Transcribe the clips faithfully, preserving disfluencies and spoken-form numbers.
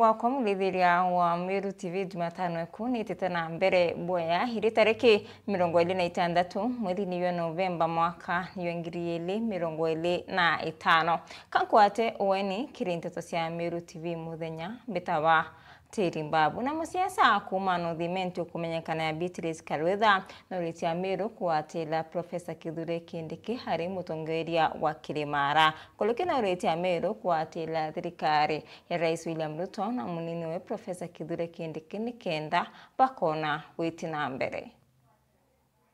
Bwakwa muthiithiria wa Meru T V, Jumatano eku niitite na mbere bwea, iri tariki mirongo iri na itantatu mweri niyo Novemba mwaka niyo ngiri iri mirongo iri na itano. Kankwate ueni kiri nteto cia Meru T V muthenya, mbitawa Teri Mbabu. Na musiasa kuuma North Imenti ukumenyekana ya Beatrice Karwitha na uriti Ameru kuatila Profesa Kithure Kindiki ari mutongeria wa Kirimara. Nkuruki na uriti Ameru kuatila thirikari ya Rais William Ruto na munini we Profesa Kithure Kindiki nikenda bakona gwiti na mbere.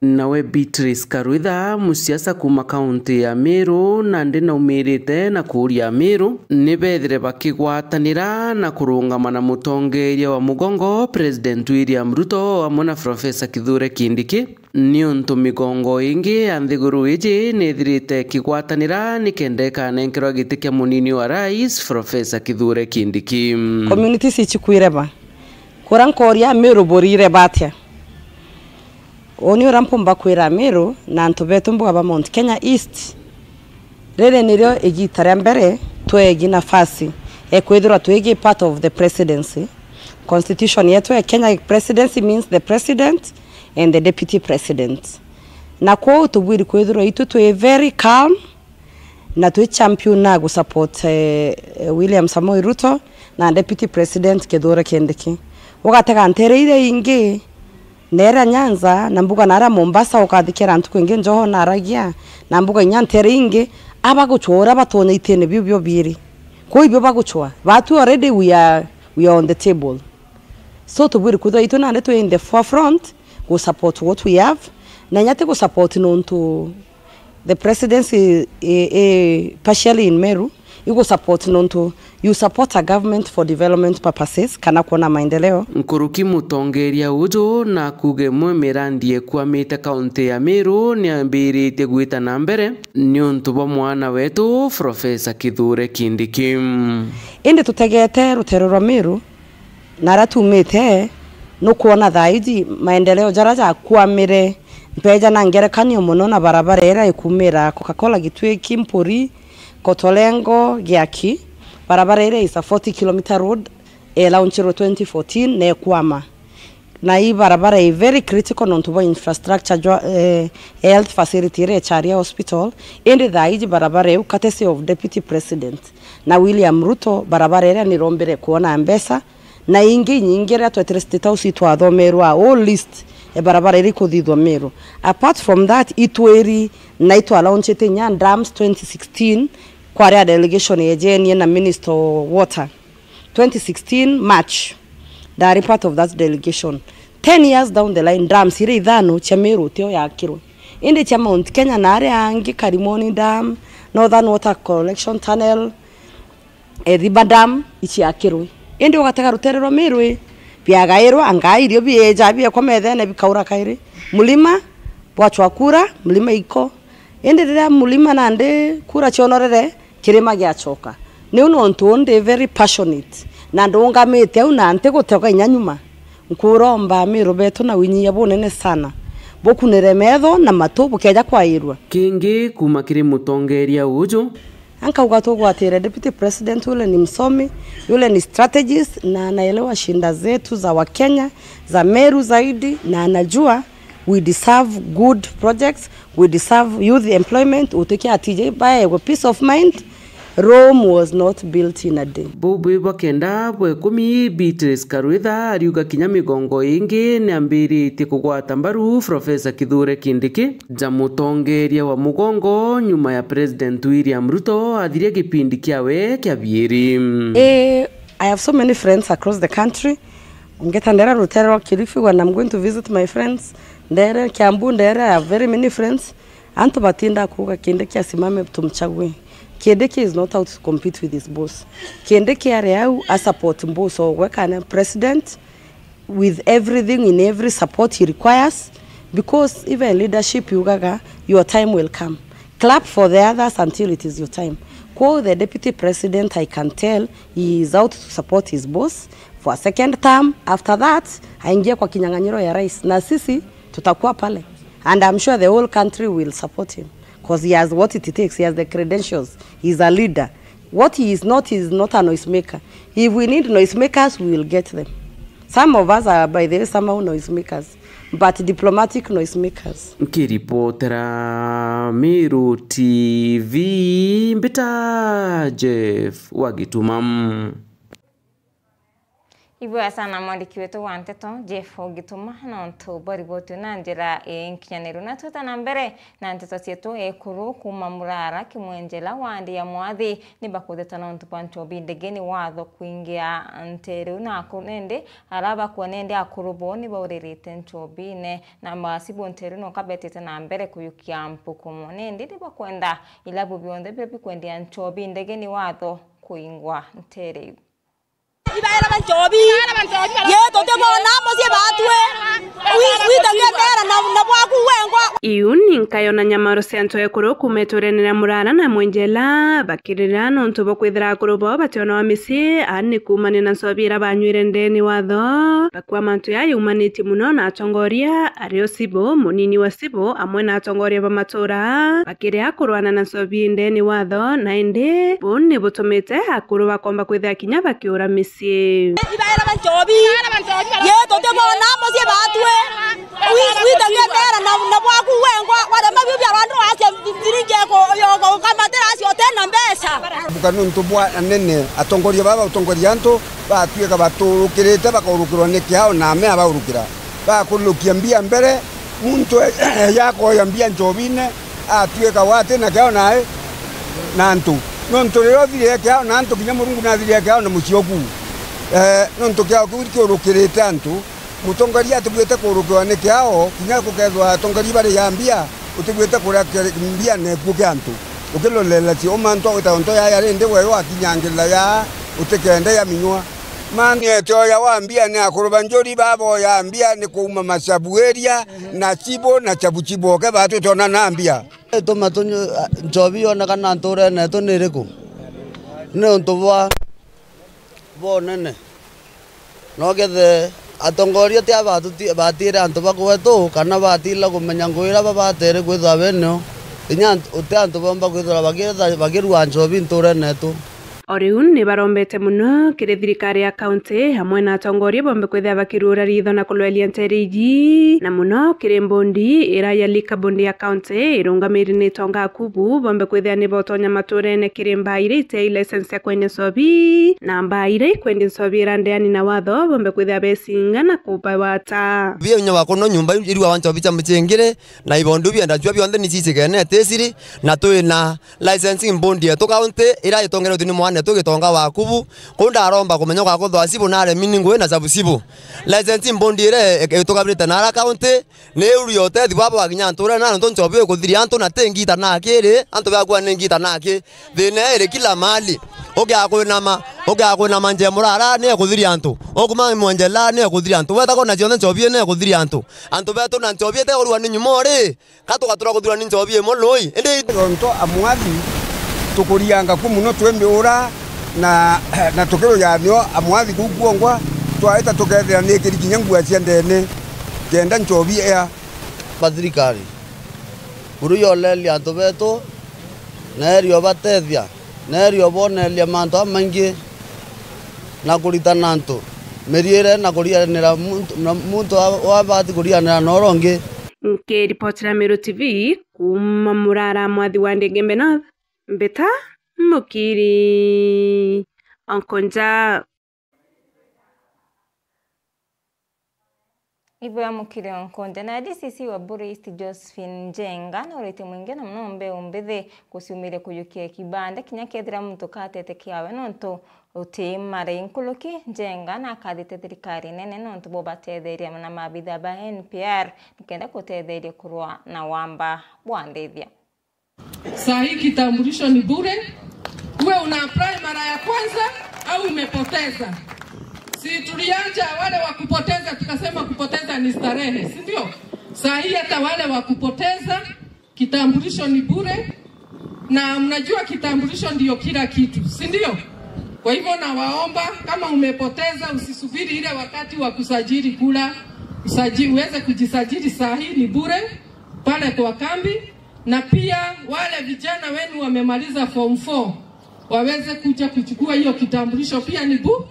Nawe Beatrice Karwitha, musiasa kuuma kaunti ya Meru, nandi naumirite na kuuria Ameru nibethire bakigwatanira na kurungama na mutongeria wa mugongo President William Ruto amwe na Profesa Kithure Kindiki. Niuntu migongo ingi ya nthiguru iji niithirite ikigwatanira nikenda ikanenkerwa giti kia munini wa rais, Profesa Kithure Kindiki. Communities ichikwire ba? Kura nkoria Ameru burire batia? Uni uria mpumba kwira Ameru na antu betu mbwa ba Mount Kenya East, riri nirio igita ria mbere twegi nafasi ya kwithirwa twigi part of the presidency. Constitution yetu ya Kenya, presidency means the president and the deputy president. Na kwou tubwiri kwithirwa itu twi very calm na twi champion na gu support, eh, eh, William Samoei Ruto na deputy president Kithure Kindiki. Ugatega ntere iria ingi, neera Nyanza, na mbuga naara Mombasa, ukathikira ntuku ingi Joho naaragia, na mbuga inya ntere ingi, abaguchwa uria batonya itine biu bio biiri. Kwou ibio baguchwa. Batu already we are, we are on the table. So tubwiri kwithirwa itu nandi twi in the forefront gu support what we have, na inya ti gu support nontu the presidency i, i partially in Meru, igu support nontu you support a government for development purposes kana kwona maendeleo. Nkuruki mutongeria uju na kuuga imwe mirandi ikwamite kaunti ya Meru niambiritie gwita na mbere niuntu bwa mwana wetu Profesa Kithure Kindiki. Indi tutegete rutere rwa Meru, na aria tuumite, nukwona thaa iji maendeleo jaria jakwamire. Mpeja na ngerekanio mono na barabara iria ikumira Coca-Cola Gitwiki, Mpuri, Kotolengo, Giaki. Barabara iria is a forty kilometre road, e launchirwe twenty fourteen na ikwama. Na ii barabara i very critical nontu bwa infrastructure jwa, eh, health facility iria icharia hospital. Indi thaa iji barabara iu, courtesy of Deputy President na William Ruto, barabara iria nirombire kwona mbeca, na ingi inyingi iria twetire State House itwathomerwa a whole list ya barabara iria ikuthithwa Meru. Apart from that, itwiri na itwalaunchite inya dams twenty sixteen kwaria delegation yejenie na Minister of Water. Twenty sixteen March, ndari part of that delegation. Ten years down the line, dams iria ithano cia Meru tio yakirwe. Indi cia Mount Kenya na aria angi, Karimoni Dam, Northern Water Collection Tunnel, Ethiba Dam, iciakirwe. Indi ugatega rutere rwa Meru ii, biagairwa, anga irio bieja, biekwa methene, bikaura kairi. Mulima, bwachwa kura, mulima iko. Indi riria mulima nandi kura cionorere, kirima giachoka. Niu nontu uu ndi very passionate, na ndungamite au na ntigutoka inya nyuma. Nkuromba Ameru betu na winyia bunene sana, bukunire metho na matu bukeja kwairua. Kingi kuuma kiri mutongeria uju. Ankauga tugwatire Deputy President, yule ni msomi, yule ni strategist, na anaelewa shinda zetu za Wakenya, za Meru zaidi, na anajua we deserve good projects, we deserve youth employment, utikia atije baegwe peace of mind. Rome was not built in a day. Buu bwi bwa kenda bwa ikumi, Beatrice Karwitha ariuga kinya migongo ingi niambiritie kugwata mbaru Profesa Kithure Kindiki ja mutongeria wa mugongo nyuma ya President William Ruto athiria gipindi kiawe kia biiri. Eh, I have so many friends across the country. Ngeta ndera rutere rwa Kilifi when I'm going to visit my friends. Ndere Kiambu, ndere, I have very many friends. Antu batinda kuuga Kindiki asimame tumchague. Kindiki is not out to compete with his boss. Kindiki ari au a support boss ogwe kana president with everything, in every support he requires, because even leadership yugaga your time will come. Clap for the others until it is your time. Kwa the deputy president, I can tell he is out to support his boss for a second term. After that, aingie kwa kinyang'anyiro ya rais. Na sisi tutakuwa pale. And I'm sure the whole country will support him, 'cause he has what it takes, he has the credentials, he's a leader. What he is not, he is not a noise maker. If we need noise makers, we will get them. Some of us are, by the way, somehow noise makers, but diplomatic noise makers. Nkiripotera Meru T V, mbita Jeff wa Gituma. Ibwega sana mwandiki wetu wa nteto, Jeff Ogituma, nontu bwa riboti na njira inkinyaniru. Na twita na mbere na nteto cietu, ekuru kuuma Murara, Kimwenjela, wandi ya Mwathi, ni bakutheta nontu bwa nchobi ndegeni watho kuingia nteere iu, na aku-, nindi ara bakua nindi akuru bo ni bauririte nchobine, na maasibu nteere iu noka betite na mbere kuyukia mpukumo. Nindi ni bakwenda ilabu bionthe biria bikwendia nchobi ndegeni watho kuingwa nteere iu. Ibaera ba nchobi. Ye tuti bona mucii batue. Wi-, witagia mera na, na bwaku wengwa. Iu ni nkayo na nyamaro cia antu ekuru kuuma iturene ria Murara na Mwenjela, bakirira nontu bwa kwithira akuru bao bationawa micii, aani kuumania na nchobi iria banywire ndeni watho. Bakua mantu jaa jaumanitie mono na atongoria, ario Sibu, munini wa Sibu, amwe na atongoria ba matura, bakiria kurwana na nchobi ndeni watho, na indi buu ni butumite akuru bakomba kwithira kinya bakiura micii. Ibaera ba nchobi. Ye tuti bona mucii batue. Wi-, witagia mera na, na bwaku wengwa, warema biu bia rwandu wacia thiringi eko, yo, ukamatira acio utena mbeca. Buka nuntu bwa anene, atongoria baba utongoria antu, batuika baturukirite, bakaurukirwa ni kiao na ame abaurukira. Bakurirukia mbia mbere, muntu e-, eja akoya mbia nchobine, atuika wati na kiao nae na antu. Nontu riria uthirire kiao na antu, kinya Murungu nathirire kiao na mucii uku. Eh, nontu kiao kiu kiurukirite antu, mutongoria atibuite kurukirwa ni kiao, kinya gukethirwa atongoria bari ya mbia, utibuite kuria ki-, mbia na ikuo kia antu. Ukirorera cio mantu agwita onto yaya rindi wewe wakinyangirira ya utikende ya minywa. Mani etioya wa mbia ni akuru ba njuri baboya mbia ni kuuma macabu area na Cibu na Chabu Cibu oke batwite ona na mbia. Ituma tunyu-, a, nchobi yonekana nturene yetu ni iriku? Ni untu bwa, bwa unene. No kethe atongoria ti a batuti-, batire antu ba kwetu kana batila kumenya ngugi iria babatere kwithirwa benio, kinya ant-, uti antu bomba kwithirwa bakitha-, bakirua nchobi nturene yetu. O riu ni barombete mono kiri thirikari ya kaunti amwe na atongoria bombe kwithira bakirura ritho na kulweria nteere iji, na mono kiri mbondi ira ya Liquor Board ya kaunti irungamiri ni Tonga Akubu, bombe kwithira ni botonya maturene kiri mbaa iria itei license ya kwendia nchobi, na mbaa iria ikwendia nchobi ira ndeani na watho, bombe kwithira besinga na kubawata. Bia inya wakono nyumba iria wa nchobi cia mucingire, na ibondi bienda jua bionthe ni cicigene tisiri, na twina Licensing Board yetu kaunti ira itongeretue ni mwanetu Gitonga wa Akubu, kuu ndaromba kumenya ugakuthwa Cibu na aremi ni ngugi na Chabu Cibu. Licensing Board ira itugabirite na ara kaunti, ni iuri ya utethi bwabo wa kinya ntura na nontu nchobi ikuthiria antu na ti ngita na akiri, antu bakua ni ngita na aki. Thina iri kila mahali. Ukiakwinama, ukiakwinama nje Murara ni ekuthiria antu. Ukuma Mwenjela ni ekuthiria antu. Weta kona cionthe nchobi ni ekuthiria antu. Antu betu na nchobi ite urua ni nyuma uri. Ka tugatura kuthurwa ni nchobi imwe lui? Indi gonto amwathi tukurianga ku mono twimbiura na, na tukirujanio amwathi kuu kuongwa, twaita tukethira ni kiri kinya ngua cia ndene, kenda nchobi ea. Ba thirikari, buru yoleria antu betu, na erio batethia. Neerio booneeria mantu jamaingi na kuritana antu miriire na kuriganira muntu, na muntu wa, wabati kuriganira na uria ungi. Nkiripotera Meru T V kuuma Murara, mwathi wa Ndingembe North, mbita Mukiri Onkonja. Ibo ya Mukiri Onkonja na D C C wa Buru East Josephine Njenga nauritie mwingi na mono mbeu mbithi guciumiria kujukia kibande kinya kethira muntu katete kiawe nontu uti mari. Nkuruki Njenga nakathite thirikari nene nontu bwa batetheria na maabitha ba N P R nikenda kutetheria kurua na wamba bwa ndithia. Saa hii kitambulisho ni bure, uwe una apply mara ya kwanza au umepoteza. Si tuliacha wale wa kupoteza, tukasema kupoteza ni starehe, si ndio? Saa hii hata wale wa kupoteza, kitambulisho ni bure, na mnajua kitambulisho ndio kila kitu, si ndio? Kwa hivyo nawaomba, kama umepoteza, usisubiri ile wakati wa kusajili kura, usaji-, uweze kujisajili saa hii, ni bure pale kwa kambi. Na pia wale vijana wenu wamemaliza form four, waweze kuja kuchukua hiyo kitambulisho pia ni bu-,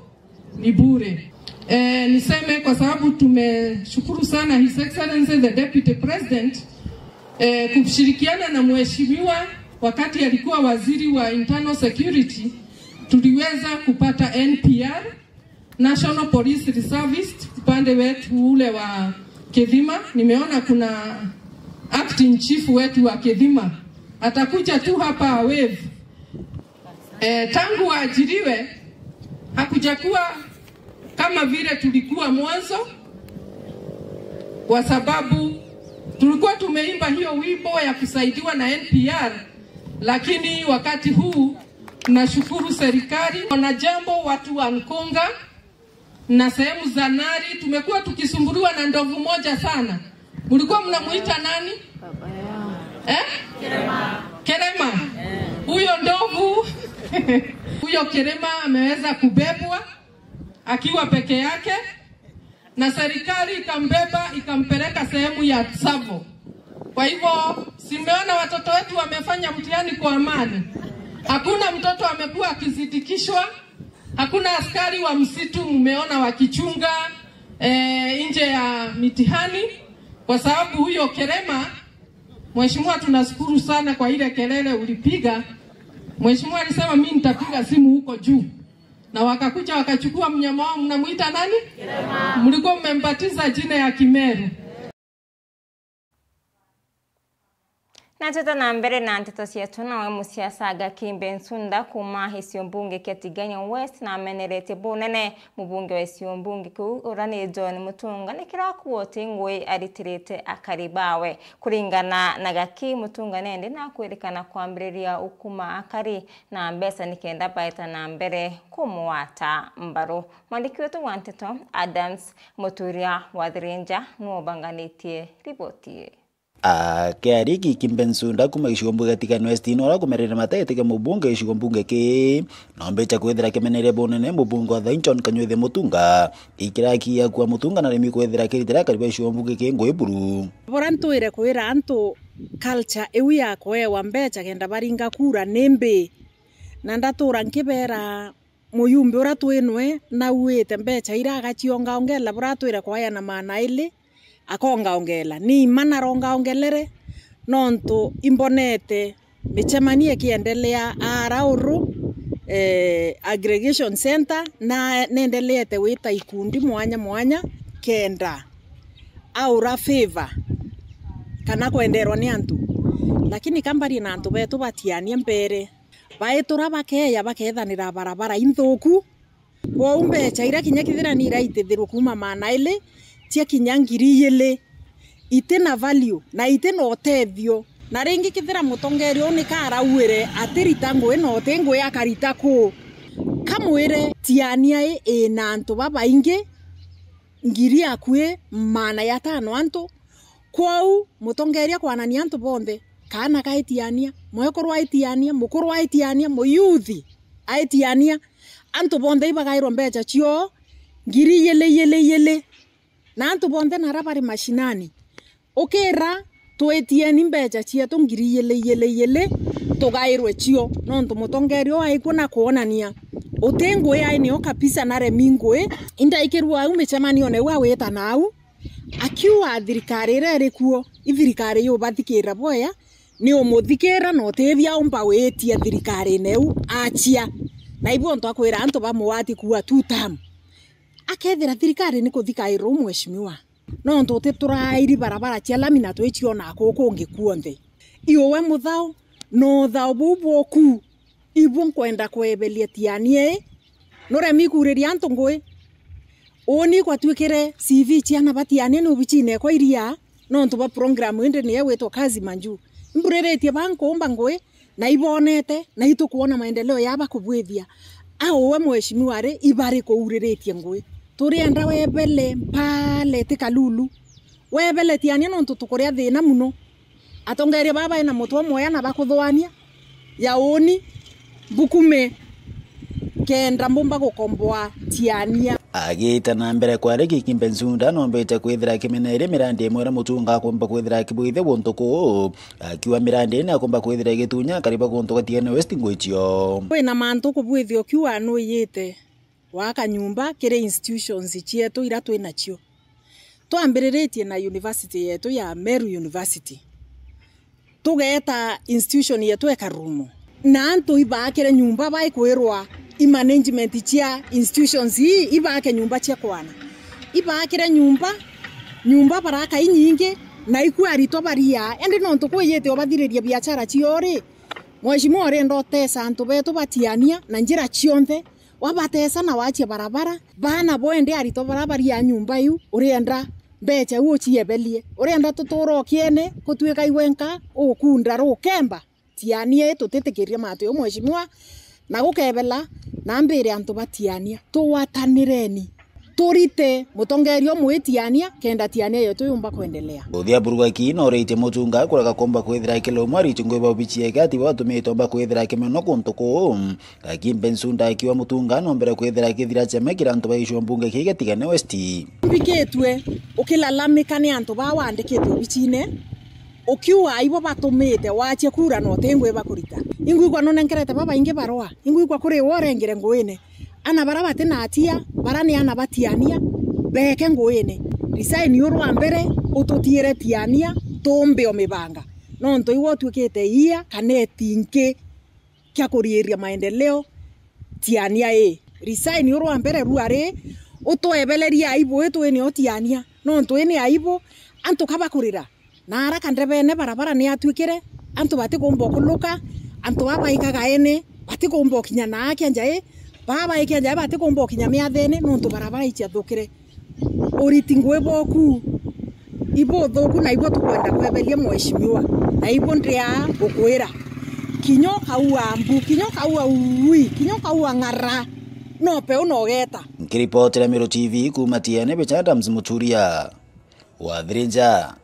ni bure. Eh, niseme kwa sababu tumeshukuru sana His Excellency the Deputy President, eh, kushirikiana na mheshimiwa wakati alikuwa waziri wa internal security, tuliweza kupata N P R, National Police Reservist, upande wetu ule wa Kithima. Nimeona kuna acting chief wetu wa Kithima atakuja tu hapa wave. Eh, tangu waajiriwe hakujakuwa kama vile tulikuwa mwanzo, kwa sababu tulikuwa tumeimba hiyo wimbo ya kusaidiwa na N P R, lakini wakati huu nashukuru serikali. Wanajambo, watu wa Nkunga na sehemu za Nari, tumekuwa tukisumbuliwa na ndovu moja sana. Mlikuwa mnamuita nani? Eh? Kerema. Huyo ndovu, huyo Kerema ameweza kubebwa akiwa peke yake, na serikali ikambeba, ikampeleka sehemu ya Tsavo. Kwa hivyo, simeona watoto wetu wamefanya mtihani kwa amani. Hakuna mtoto amekuwa akizindikishwa, hakuna askari wa msitu mmeona wakichunga, eh, nje ya mitihani, kwa sababu huyo Kerema, mheshimiwa, tunashukuru sana kwa ile kelele ulipiga. Mheshimiwa alisema, "Mimi nitapiga simu huko juu." Na wakakuja wakachukua mnyama wao, mnamuita nani? Mlikuwa mmembatiza jina ya Kimeru. Na twita na mbere na nteto cietu, nawe musiasa Gaki Bensouda kuuma gicigo mbunge kia Tigania West nameneretie bunene mubunge wa gicigo mbunge kiu, uria ni John Mutunga, ni kirakuwa uti ngui aritirite akari bawe. Kuringana na Gaki, Mutunga nendi nakwirikana kwambiriria ukuma akari na mbeca nikenda baeta na mbere kumugwata mbaru. Mwandiki wetu wa nteto, Adams Muturia wa Thirinja, nuubanganitie riboti ii. Akiaria Gaki Bensouda kuuma gicigo mbunge gia Tigania West, na uria kumerere mata etike mubunge gicigo mbunge kii, na ombecha kwithira kimenere bunene mubunge wa thaai John Kanyuithe Mutunga, ikirakia kuwa Mutunga naremi kwithira akiritira akari ba gicigo mbunge kii ngui buru. Bora ntwire kwira antu culture iu ya kuewa mbecha kenda baringa kura ni mbi. Na ndatura nkibera muyumbe uria twi nwe nauite mbecha iria agaciongaongela, bura atwire kwaya na maana ili, akaongaongela. Ni ima narongaongelere, nontu imbonete michemanio ikiendelea ara uru, eh, aggregation center, na nendeleete gwita ikundi mwanya mwanya kenda aura favor kana kwenderwa ni antu. Lakini ka mbarie na antu betu batiania mbere, baitura bakeeja bakethanira barabara inthuku. Kwou mbecha iria kinya kithira ni iraitithirwe kuuma maana ili cia kinya ngiri igiri, iti na value na iti na utethio. Na ringi kithira mutongeria uu nika arauire atirita ngui na uti ngui akarita ku? Kamwire Tiania ii ina antu babaingi, ngiri akui maana ya tano antu. Kwou mutongeria kwanania antu bonthe, kaana ka Itiania, mwekuru wa Itiania, mukuru wa Itiania, muyuthi a Itiania, antu bonthe ibagairwa mbecha cio ngiri igiri, igiri, igiri. Na antu bonthe nara bari mashinani. Ukira twitieni mbecha cietu ngiri igiri, igiri, igiri, tugairwe cio, nontu mutongeria uu aikua na kwonania uti ngui ai nio kabisa, naremi ngui. Indaikirua au micemanione iu agwitana au, akiuga thirikari iria iri kuo, i thirikari yubathikira bwea, ni umuthikira na utithia umba witia thirikarine iu achia. Na ibu ontu akwira antu bamwe ati kuua two term. Akethira thirikari ni kuthikairwa u mheshimiwa, nontu uti turairi barabara cia lami na twiciona kuu kungi kuonthe. Iuwe muthao, na uthao buu bwoku, ibu nkwenda kwebelia Tiania ii. Nuremi kuuriria antu ngui. Uuni kwatuikire C V ciana ba Tiania ni ubichine kwa iria, nontu bwa program indi niyo igwitwa Kazi Manju. Imburiritie ba nkuumba ngui, na ibonete, na itukwona maendeleo ya bakubwithia. Au we mheshimiwa ri, ibari kuuriritie ngui. Turienda webele mpale ti kalulu. Webele Tiania nontu tukuria thina muno. Atongeria baba ena mutwe mwea na bakuthwania ya uuni, mbukume kenda mbumba gukomboa Tiania. Agiita na mbere kwari Kimbe Nsunda, noombite kwithira akimenya iria mirandi imwe iria Mutunga akumba kwithira akibwithia guntu kuu, akiuga mirandi ii niakumba kwithira igitunya akariba guntu gatigane West ngwichio. Kwina mantu kubwithia ukiuga nuiyite gwaka nyumba kiri institutions cietu iria twi nacio. Twambiriritie na university yetu ya Meru University, tugeeta institution yetu ekarumu, na antu ibaakire nyumba baikwirwa i management cia institutions ii ibaake nyumba cia kwana, ibaakire nyumba, nyumba baraka inyingi, na ikua aritwa baria, indi nontu kwijite ubathiririe biachara ciao ri, mheshimiwa, urienda utesa antu betu batiania na njira cionthe, wabatesa na wachia barabara, baana bo indi aritwa bara baria nyumba iu, urienda mbecha iu uciebelie, urienda tuture ukiene, gutuika iwe nka ugukunda rukemba? Tiania ii tutitikirie matu iu mheshimiwa, na gukebela na mbire antu batiania, tugwatanireni. Turite mutongeria umwe itiania, kenda tiania yetu yumba kwendelea. Uthia Burugaki nooritie Mutunga kurega kumba kwithira akilomwa ariti ngui ba obici yake ati batumite omba kwithira akimenwa kuntu kuu. Kimbe Nsunda akiuga Mutunga nombere kwithira akithira chama kiri antu ba gicigo mbunge kii gia Tigania West. Mbikitue ukilalamika ni antu baa wandikite obicine, ukiuga ibo batumite wachie kura na uti ngui bakurita. Ingwigua nunenkerete babaingi barua, ingwigua kuri we urengire nguine. Ana bara bati na atia, bara ni ana batiania, beeke nguine. Resign uru wa mbere, ututiire tiania, tumbe o mibanga. Nontu iwe utuikite iia kana itinki kia kuriiria maendeleo tiania ii. Resign uru wa mbere rua ri, utwebelerie aibu ii twinio tiania. Nontu ii ni aibu, antu ka bakurira. Na ara kandebene barabara ni atuikire, antu batikumba ukuluka, antu baa baikaga ene, batikumba ukinya na akia njai, baa baikia njai batikumba ukinya miathene, nontu barabara iciathukire. Uriti ngui boku, ibuthuku na ibo tukwenda kweberia mheshimiwa, na ibo ndia gukwira. Kinya ukaua mbu, kinya ukaua ui, kinya ukaua ng'ara, no peu na ugeta. Nkiripotera Meru T V kuuma Tiene, bicha Adams Muturia, Wathirinja.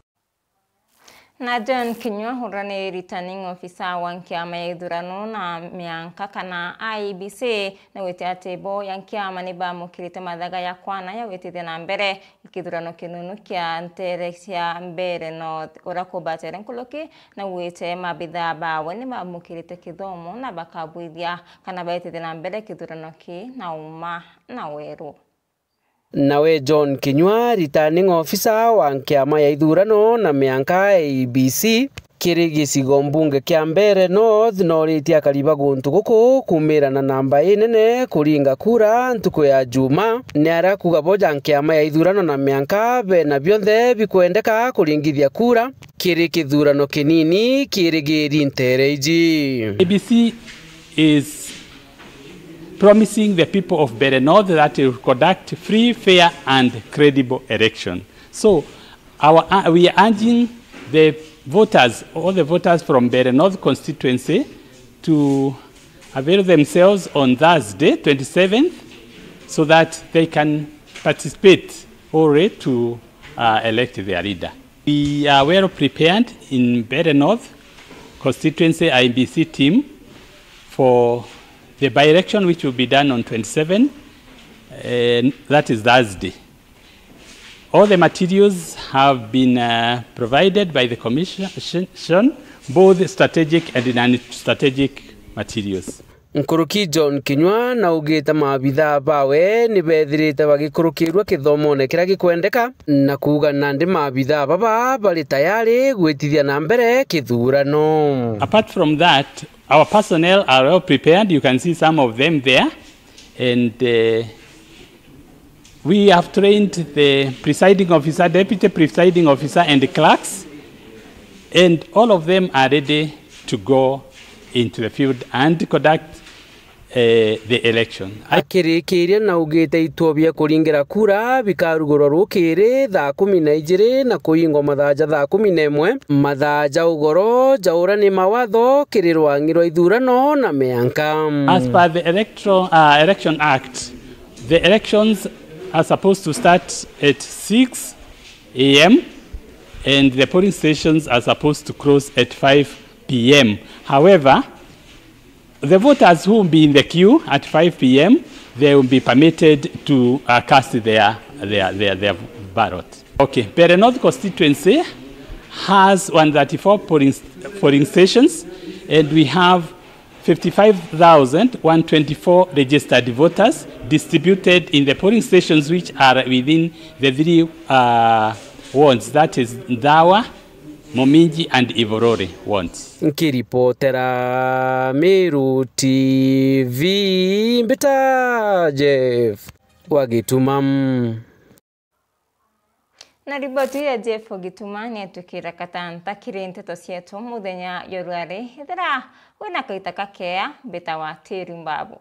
Na John Kinyua, uria ni returning officer wa nkiama ya ithurano na mianka kana I E B C, naugite ati bo ya nkiama ni bamukirite mathaga ya kwana ya gwitithia na mbere kithurano kinunu kia ntere cia Mbeere North. Uria kubatere nkuruki, naugite mabithaa bawe ni bamukirite kithomo na bakabwithia kana baitithia na mbere kithurano ki na uma na weru. Nawe John Kinyua, returning officer wa nkiama ya ithurano na mianka I E B C, kiri gicigo mbunge kia Mbeere North, noritie akari ba guntu guku kumira na namba inene kuringa kura ntuku ya Juma. Ni aria kuuga bo ja nkiama ya ithurano na mianka bena bionthe bikwendeka kuringithia kura kiri kithurano kinini kirigiri ntere iji. I E B C is promising the people of Mbeere North that it will conduct free, fair and credible election. So, our, uh, we are urging the voters, all the voters from Mbeere North constituency, to avail themselves on Thursday, twenty-seventh, so that they can participate already to, uh, elect their leader. We are well prepared in Mbeere North constituency I E B C team for the by-election, which will be done on twenty-seven, uh, that is Thursday. All the materials have been, uh, provided by the commission, both strategic and non-strategic materials. Nkuruki John Kinyua naugite maabithaa bawe ni bethirite bagikurukirua kithomone kiria gikwendeka, na kuuga nandi maabithaa baba bari tayari gwitithia na mbere kithurano. Apart from that, our personnel are well prepared. You can see some of them there. And, uh, we have trained the presiding officer, deputy presiding officer, and the clerks, and all of them are ready to go into the field and conduct, uh, the election. Akirikiria naugite ituo bia kuringira kura bikarugurwa rukiri thaa kumi na ijiri na kuingwa mathaa ja thaa kumi na imwe, mathaa ja ugoro ja uria ni mawatho kiri rwangi rwa ithurano na mianka. As per the Electro-, uh, Election Act, the elections are supposed to start at six A M and the polling stations are supposed to close at five P M. However, The voters who will be in the queue at five p m, they will be permitted to, uh, cast their, their, their, their ballot. Okay, Mbeere North constituency has one thirty-four polling, polling stations, and we have fifty-five thousand one twenty-four registered voters distributed in the polling stations which are within the three, uh, wards, that is Ndawa, Muminji and Ivorori wards. Nkiripotera Meru T V, mbita Jeff wa Gituma. Na riboti ya Jeff Gituma ni atukira katanta kiri nteto cietu muthenya ya ruari. Ethira wina kaita kakea, mbita wa Tiri Mbabu.